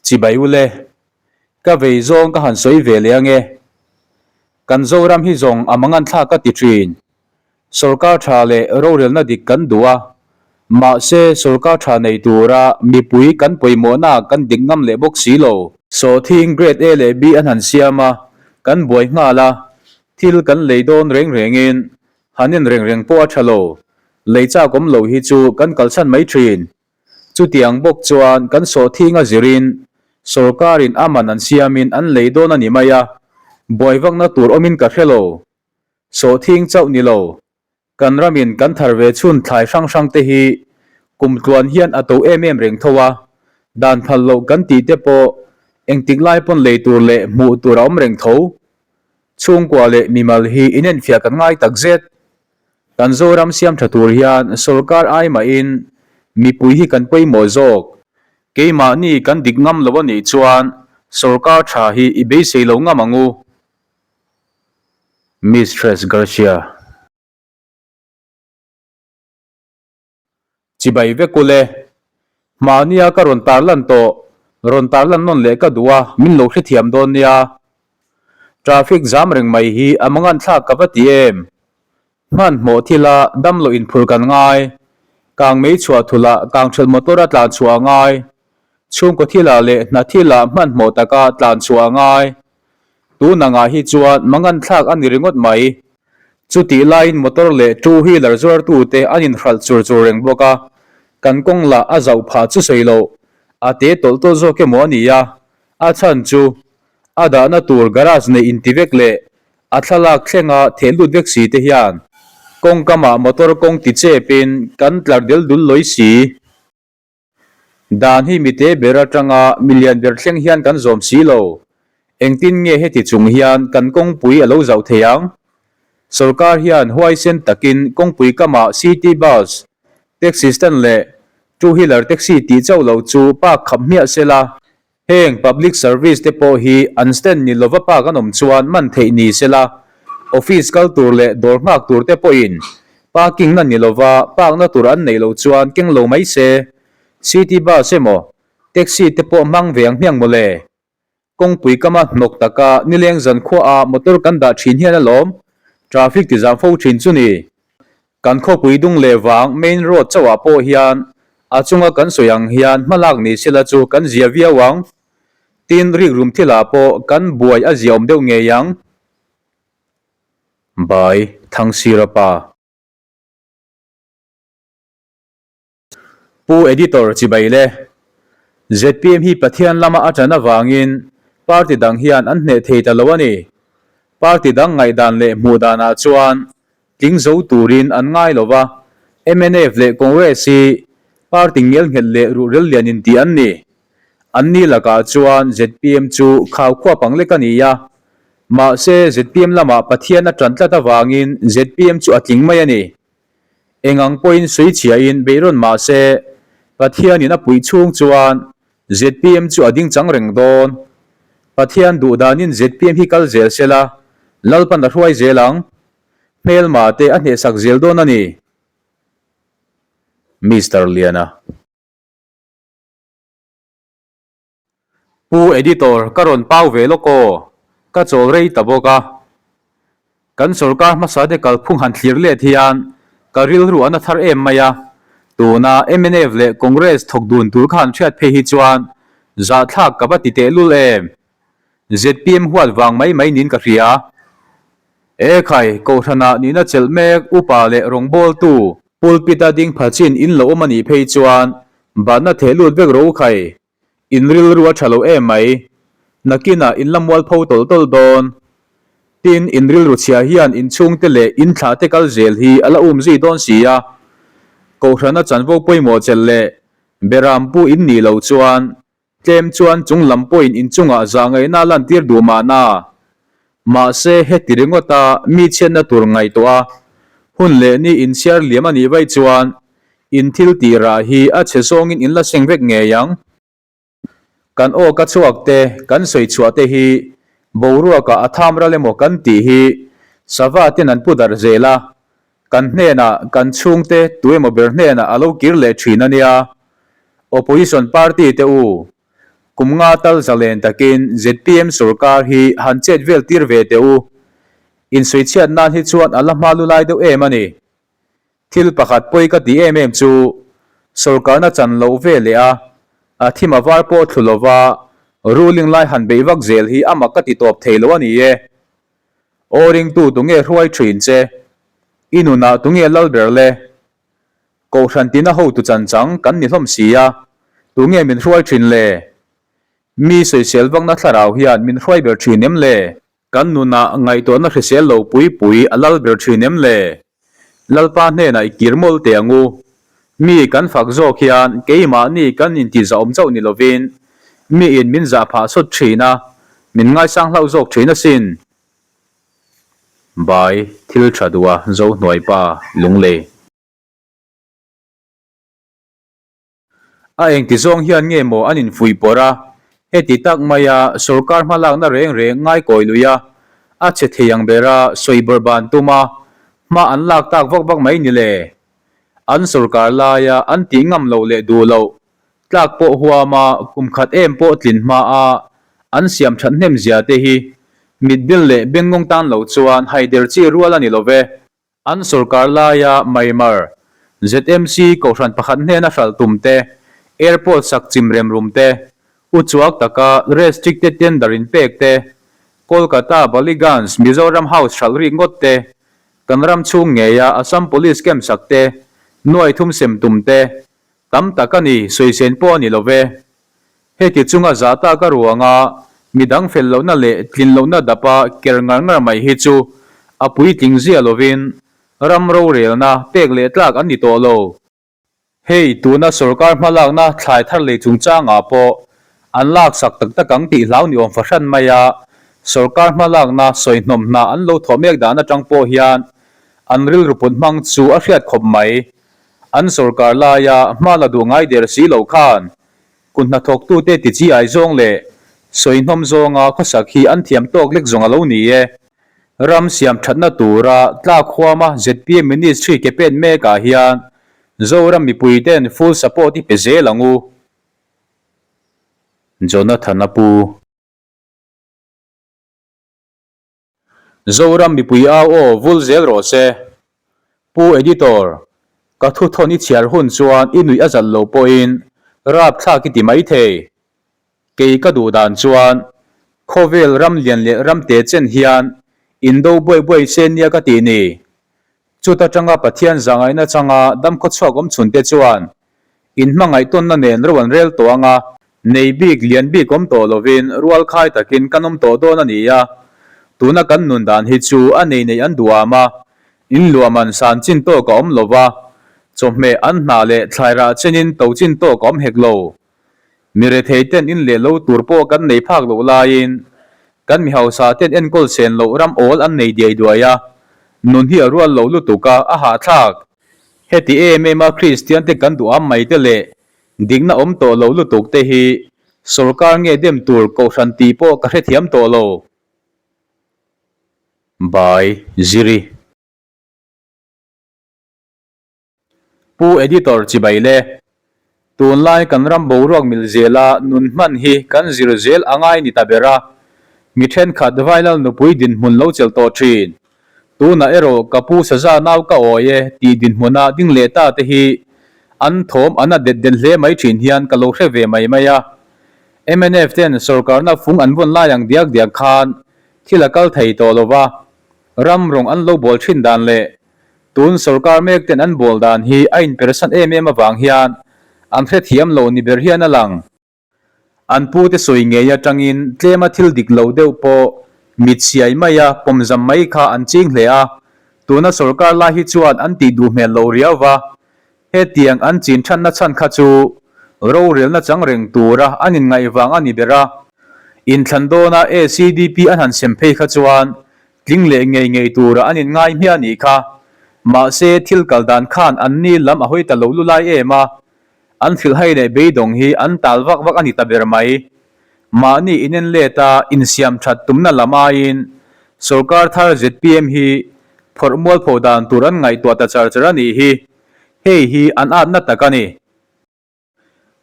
Chibai ule, ka vei zawng ka han sawi ve leh ange. Kan Zoram hi zawng a mangan thlak ka ti thin. Sorkar tha leh rorelna dik kan duh a, mahse sorkar tha nei tura mipui kan pawimawhna kan dik ngam leh bawk si lo. Sawhthing Grade A leh B an han siam a, kan buai nghal a, thil kan lei dawn reng rengin han en reng reng pawh a tha lo, lei chak awm lo hi chu kan kalsan mai thin. Chutiang bawk chuan kan sawhthinga zirin sorkarin a man an siamin an lei dawn a ni mai a, buai vakna tur awmin ka hre lo. Sawhthing chauh ni lo, kan ramin kan thar ve chhun thlai hrang hrang te hi kum tluan hian a to em em reng tho a, dan phal loh kan tih te pawh engtik lai pawn lei tur leh hmuh tur a awm reng tho. Chhungkua leh mimal hi inenfiah kan ngai takzet. Kan Zoram siam tha tur hian sorkar ai mahin mipui hi kan pawimawh zawk. Keimahni kan dik ngam lo a nih chuan sorkar tha hi i beisei lo ngam ang u. Mistress Garcia. Chibai vek ule. Hmahnia ka rawn tarlan tawh, rawn tarlan nawn leh ka duh a, min lo hrethiam dawn nia. Traffic zam reng mai hi a mangan thlak ka va ti em? Hmanhmawh thila damloh inphur kan ngai, kang mei chhuah thula kang ṭhelh motor a tlan chhuah a ngai, chhungkaw thila leh hna thila hmanhmawh taka tlan chhuah a ngai. Tun angah hi chuan mangan thlak a ni ringawt mai. Chutih laiin motor leh two wheeler zuartute an inhralh chur chur reng bawk a, kan kawng lah a zauh phah chu sawi loh, a te tawlh tawlh zawk emaw a ni a, a chhan chu a dahna tur garage neih inti vek leh a thlalak thlenga theh lut vek si te hian kawngkamah motor kawng ti chepin kan tlar del dul lawi si. Dan hi mite ber atanga milian ber thleng hian kan zawm si lo. Engtin nge heti chung hian kan kawngpui a lo zauh thei ang? Sorkar hian huaisen takin kawngpui kamah city bus, taxi stand leh two wheeler taxi tih chauh lo chu park khap hmiah se la, heng public service te pawh hi an stand ni lova park an awm chuan man theih ni se la, office kal tur leh dawr nghak tur te pawhin Parking na ni lova park na tur an neih loh chuan keng lo mai se, city bus emaw taxi te pawh hmang ve ang hmiang mawle. Kawngpui kama hnawk taka nileng zan khuaah motor kan dah thin hian alawm traffic ti zam fo thin chu ni. Kan khawpui dung leh vang main road chauhah pawh hian a chunga kan sawi ang hian hmalak ni sela chu kan zia viau ang. Tin, rikrum thilah pawh kan buai a ziaawm deuh ngei ang. Bai Thangsira pa. Pu Editor Chibai le. Zpm hi Pathian lama a ṭan avangin party dang hian an hneh thei ta lo a ni. Party dang ngaihdan leh hmuh danah chuan tling zo turin an ngai lo va, mnf leh Congress hi party ngelnghet leh ruhrel lian inti an ni. Anni lakah chuan zpm chu khau khuap ang lek a ni a, mahse zpm lamah Pathian a ṭan tlat avangin zpm chu a tling mai a ni. Eng ang pawhin sawi chhiahin beihrawn mah se Pathianin a puih chhung chuan zpm chu a ding chang reng dawn. Pathian duh danin zpm hi kal zel se la, Lalpan a hruai zel ang. Hmelma te a hnehsak zel dawn a ni. Mister Liana. Pu Editor ka rawn pau ve lawk aw, ka chawl rei ta bawk a. Kan sorkar hmasa te kalphung han thlir let hian ka rilru a na thar em mai a, tuna mnf leh Congress thawk dun tur kha han hriat phei hi chuan zahthlak ka va ti tehlul em. Zpm huat vang mai mai niin ka hria. E khai, Kohhranah nihna chelh mek upa leh rawngbawltu pulpit-a ding pha chin in lo awm a nih phei chuan batna theh lut vek ro khai, in rilru a tha lo em mai. Nakinah in la mualpho tawlh tawlh dawn. Tin, in rilru chhia hian in chhungte leh in thlah te kal zel hi a la um zui dawn si a. Kohhrana chanvo pawimawh chelh leh Berampu in nih loh chuan Tlem chuan chung lam pawhin inchungah zah ngaihna a lantir duh mahna. Mahse, heti ringawta mi chhiatna tur ngaihtuah a, hun leh ni inchhiar liam a nih vaih chuan in thil tih rah hi a chhe zawngin in la seng vek ngei ang. Kan aw ka chhuak te, kan sawi chhuah te hi boruakah a tham ral emaw kan tih hi sava ten an pu darh zel a, Kan hnenah kan chhungte tuemaw ber hnenah a lo kir leh thin a nia. Opposition party te u. Kum nga tal zalen takin zpm sorkar hi han chet vel tir ve teh u. Insawichhiat nan hi chuan a la hma lu lai deuh em a ni. Thil pakhat pawi ka tih em em chu sorkarna chan loh ve leh a, a thim a var pawh thlu lova ruling lai han beih vak zel hi a mak ka ti tawp thei lo a ni e. Aw ringtu tunge hruai thin che? I nunah tunge lal ber le? Kohhran tina hotu chanchang kan ni hlawm si a, tunge min hruai thin le? Mi sawisel vakna thlarau hian min hruai ber thin em le? Kan nunah ngaihtuahna hrisel lo pui pui a lal ber thin em le? Lalpa hnenah i kir mawlh teh ang u. Mi kan fak zawk hian keimahni kan intihzahawm chauh ni lovin miin min zah phah sawt thin a, min ngaisang hlauh zawk thin asin. Bai, thil tha duh a Zohnuaipa Lunglei. A engti zawng hian nge maw an infuih pawrh a, heti tak maia sorkar hmalakna reng reng ngaikawi lui a, a che thei ang bera sawi bawrhban tuma hma an lak tak vak vak mai ni le? An sorkar laia an tih ngam loh leh duh loh tlak pawh huama kum khat em pawh tlin hmaa an siam that hnem zia te hi mitbil leh bengngawng tan lo chuan haider chi rual a ni lo ve. An sorkar laia Myanmar ZMC kohhran pakhat hnena hralh tum te, airport sak chim rem rum te, uchuak taka restricted tender in pek te, Kolkata Ballygunge Mizoram House hralh rik ngawt te, kan ram chhung ngeia Assam Police camp sak te, nuai thum sem tum te, tam tak a ni, sawisen pawh a ni lo ve. Heti chunga zah tak a ruanga midang fel lohna leh tlin lohna dapa ker ngar ngar mai hi chu a puitling zia lovin ram rorelna pek leh tlak an ni tawh lo. Hei tuna sorkar hmalakna thlai thar lei chungchangah pawh an laksak tak tak ang tih hlau ni awm fahran mai a, sorkar hmalakna sawi hnawm hna an lo thawh mek dan atang pawh hian an rilru put hmang chu a hriat khawp mai. An sorkar laia hma la duh ngai der si lo khan Kut hnathawktute ti chi ai zawng leh sawihnawm zawnga khawsak hi an thiam tawk lek zawng a lo ni e. Ram siam thatna tura tlak huama zpm Ministry ke pen mekah hian Zoram mipuiten full support i pe zel ang u. Jonathan a pu. Zoram mipui au aw vul zel rawh se. Pu Editor, ka thu thawn i chhiar hun chuan i nuih a zalh lo pawhin rapthlak i ti mai thei. Kei ka duh dan chuan khawvel ram lian leh ram te chen hian indo buai buai se nia ka ti ni. Chuta tanga Pathian zahngaihna changa damkhawchhuak awm chhun te chuan Inhmangaihtawnna nen ro an rel tawh anga, nei bik lian bik awm tawh lovin rual khai takin kan awm tawh dawn a ni a. Tuna kan nun dan hi chu a nei nei an duham a, inluahman san chin tawk a awm lo va, chawhmeh an hnah leh thlai rah chenin to chin tawk a awm hek lo. Mi rethei ten in leh lo tur pawh kan nei phak loh laiin kan mi hausa ten enkawl sen loh ram awl an nei diai duai a, nun hi a rual lo lutuk a, a hahthlak. Heti em em a Kristian te kan duh am mai te leh dikna awm tawh lo lutuk te hi sorkar nge dem tur kohhran tih pawh ka hrethiam tawh lo. By Ziri. Pu Editor chibai le. Tunlai kan ram boruak mil zela nun hman hi kan zir zel a ngai ni ta ber a, mi thenkhat Vailal nupui dinhmun lo chelh tawh thin. Tunah erawh ka pu saza nau ka awi e tih dinhmuna ding leh ta te hi an thawm an a det det hle mai thin hian ka lo hre ve mai mai a. Mnf ten sorkarna fung an vawn lai ang diak diak khan thil a kal thei tawh lo va, ram rawng an lo bawl thin dan leh Tun sorkar mek ten an bawl dan hi a inpersan em em avang hian an hrethiam lo ni ber hian a lang. An pute sawi ngei atangin tlema thil dik lo deuh pawh mit siai maia pawmzam mai kha an ching hle a, tuna sorkar lai hi chuan an tih duh hmel lo riau va, hetiang an chin thanna chhan kha chu rorelna chang reng tura an inngaih vang a ni ber a. Inthlan dawna ACDP an han sem phei kha chuan Tling leh ngei ngei tura an inngai hmiah anih kha. Mahse, thil kal dan khan an ni lam a hawi ta lo lu lai em a. An hrilhhai leh beidawng hi an tal vak vak a ni ta ber mai. Mahni inen let a insiam that tumna lam aiin sorkar thar zpm hi phawrh mualpho dan tur an ngaihtuah ta char char a nih hi. Hei hi an atna tak a ni.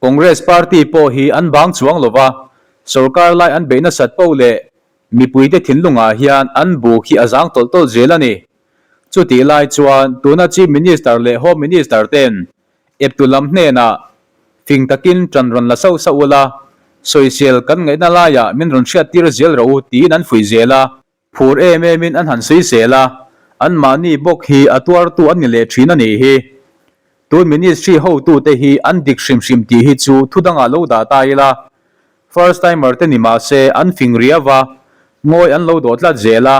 Congress party pawh hi an bang chuang lo va, sorkar lai an beih nasat poh leh mipuite thinlungah hian an buk hi a zang tawlh tawlh zel a ni. Chutih lai chuan tuna Chief Minister leh Home Minister ten eptu lam hnenah fing takin ṭan rawn la sauh sauh ula, sawisel kan ngaihna laiah min rawn hriattir zel rawh u tiin an fuih zel a. Phur em em in an han sawisel a, anmahni bawk hi a tuartu an ni leh thin a nih hi. Tun ministry hotute hi an dik hrim hrim tih hi chu thu dangah lo dah ta ila, first timer te ni mah se an fing riau a, ngawi an lo dawh tlat zel a.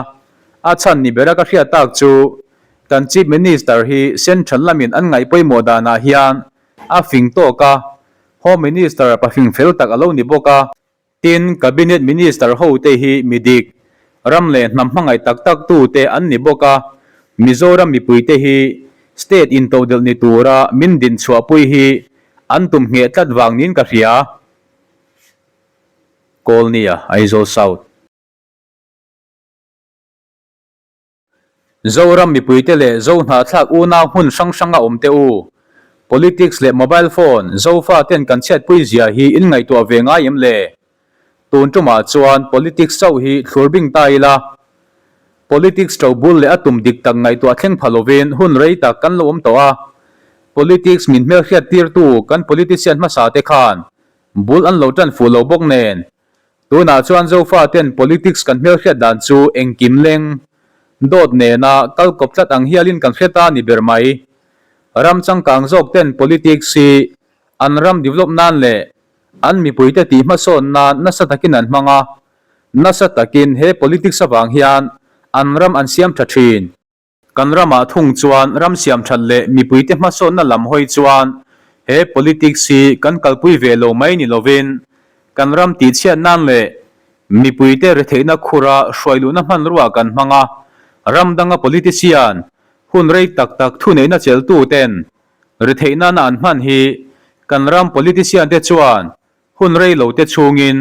A chhan ni bera ka hriat tak chu kan chief minister hi central lamin an ngaih pawimawh danah hian a fing tawk a, home minister pafing fel tak a lo ni bawk a. Tin, Cabinet Minister hote hi mi dik, ram leh hnam hmangaih tak tak tute an ni bawk a, Mizoram mipuite hi state intodelh ni tura min din chhuahpui hi an tum ngheh tlat vang niin ka hria. Kawlnia, Aizawl South. Zoram mipuite leh Zo hnahthlak unau hmun hrang hranga awm te u, Politics leh mobile phone Zofa ten kan chhiatpui zia hi in ngaihtuah ve ngai em le? Tun tumah chuan politics chauh hi thlur bing ta ila, politics to bul leh a tum dik tak ngaihtuah thleng pha lovin hun rei tak kan lo awm tawh a. Politics min hmelhriat tirtu kan politician hmasa te khan bul an lo tan fuh lo bawk nen Tunah chuan Zofa ten politics kan hmelhriat dan chu engkim leng dawt nena kal kawp tlat ang hialin kan hre ta ni ber mai. Ram changkang zawk ten politics hi an ram develop nan leh an mipuite tih hmasawn nan nasa takin an hmang a, nasa takin he politics avang hian an ram an siam tha thin. Kan ramah thung chuan ram siamthat leh mipuite hmasawnna lam hawi chuan he politics hi kan kalpui ve lo mai ni lovin kan ram tihchhiat nan leh mipuite retheihna khura hruailuhna hmanrua kan hmang a, ram danga politician hun rei tak tak thuneihna cheltuten retheihnana an hman hi kan ram politician te chuan hun rei lote chhungin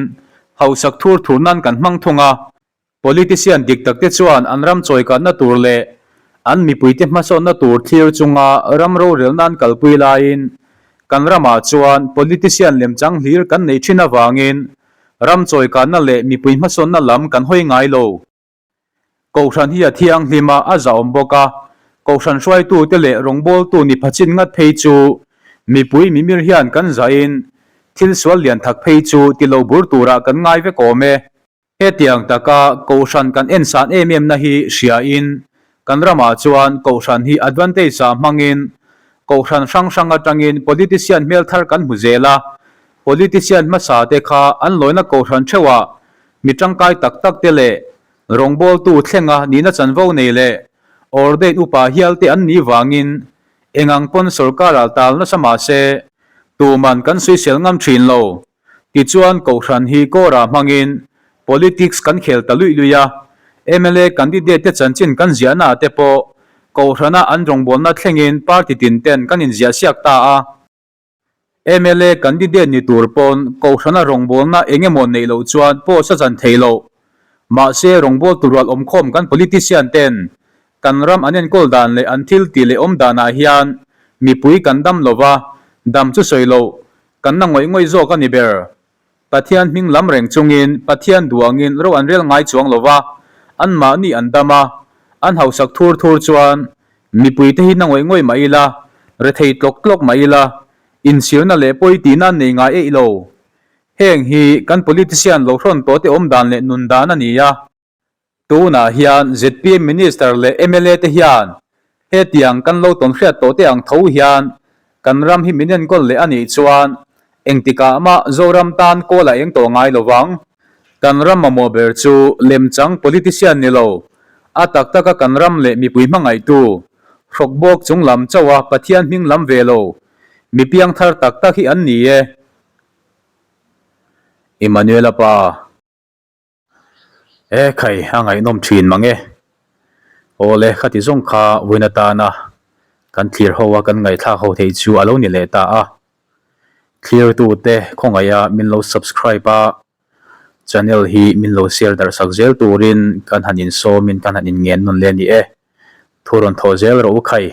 hausak thur thur nan kan hmang thung a. Politician dik takte chuan an ram chawikatna tur leh an mipuite hmasawnna tur thlir chunga ram rorelna an kalpui laiin kan ramah chuan politician lemchang hlir kan neih thin avangin ram chawikatna leh mipui hmasawnna lam kan hawi ngai lo. Kohhran hi a thianghlim a, a zahawm bawk a, kohhran hruaitute leh rawngbawltu ni phachin ngat phei chu mipui mimir hian kan zahin thil sual lian thak phei chu ti lo bur turah kan ngai vek awm e. Hetiang taka Kohhran kan en san em em na hi hriain kan ramah chuan Kohhran hi advantage ah hmangin Kohhran hrang hrang atangin politician hmel thar kan hmu zel a, politician hmasa te kha an lawina Kohhran theuhah mi tangkai tak tak te leh rawngbawltu thlenga nihna chanvo nei leh ordained upa hial te an nih vangin engang pawn sorkar ah tal nasa mahse tuman kan suisel ngam thin lo. Tichuan Kohhran hi kawrah hmangin politics kan khel ta luih luih a, mla candidate te chanchin kan ziahna ah te pawh Kohhrana an rawngbawlna thlengin party tin ten kan inziah siak ta a. Mla candidate ni tur pawn Kohhrana rawngbawlna eng emaw neih loh chuan post a chan thei loh. Mahse rawngbawltu rual awmkhawm kan politician ten kan ram an enkawl dan leh an thil tih leh awm danah hian mipui kan dam lova, dam chu sawi loh Kan na ngawih ngawih zawk a ni ber. Pathian hming lam reng chungin Pathian duangin ro an rel ngai chuang lo va, anmahni an dam a, an hausak thur thur chuan mipuite hi na ngawih ngawih mah ila, rethei tlawk tlawk mah ila, inchhirna leh pawi tihna an nei ngai eih lo. Heng hi kan politician lo hrawn tawhte awm dan leh nun dan a ni a. Tunah hian zpm Minister leh mla te hian hetiang kan lo tawn hriat tawh te ang tho hian kan ram hi min enkawl leh a nih chuan engtikah mah Zoram tan kawl a eng tawh ngai lo vang. Kan ram mamawh ber chu lemchang politician ni lo, a tak taka kan ram leh mipui hmangaihtu, hrawk bawk chung lam chauh a Pathian hming lam ve lo, mi piangthar tak tak hi an ni e. Emmanuela pa. E khai, a ngaihnawm thin mang e. Awle, khati zawng kha vawiin atana kan thlir ho a, kan ngaihthlak ho theih chu a lo ni leh ta a. Thlirtute khawngaiha min lo subscribe a, channel hi min lo share darh sak zel turin kan han insawmin kan han inngen nawn leh a ni e. Thu rawn thawh zel rawh u khai.